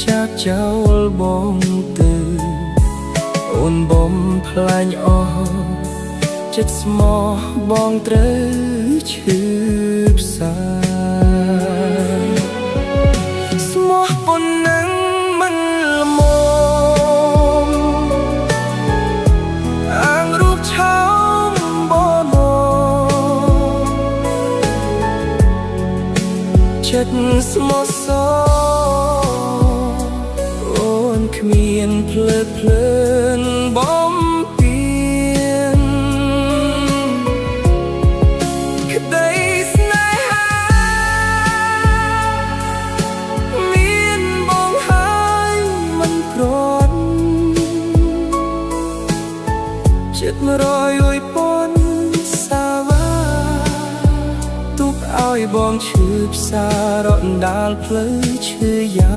ចាកចោលបងទៅអូនបំផ្លាញអស់ចិត្តស្មោះបងត្រូវឈឺផ្សាស្មោះប៉ុណ្ណឹងមិនល្មមអាងរូបឆោមបងចិត្តស្មោះសរអូនគ្មានភ្លើតភ្លើនបំពេញក្តីស្នេហាមានបងហើយមិនព្រាត់ចិត្តមួយរយអុយពន់សាវ៉ាទុកឲ្យបងឈឺផ្សារកណ្ដាលផ្លូវឈឺយ៉ា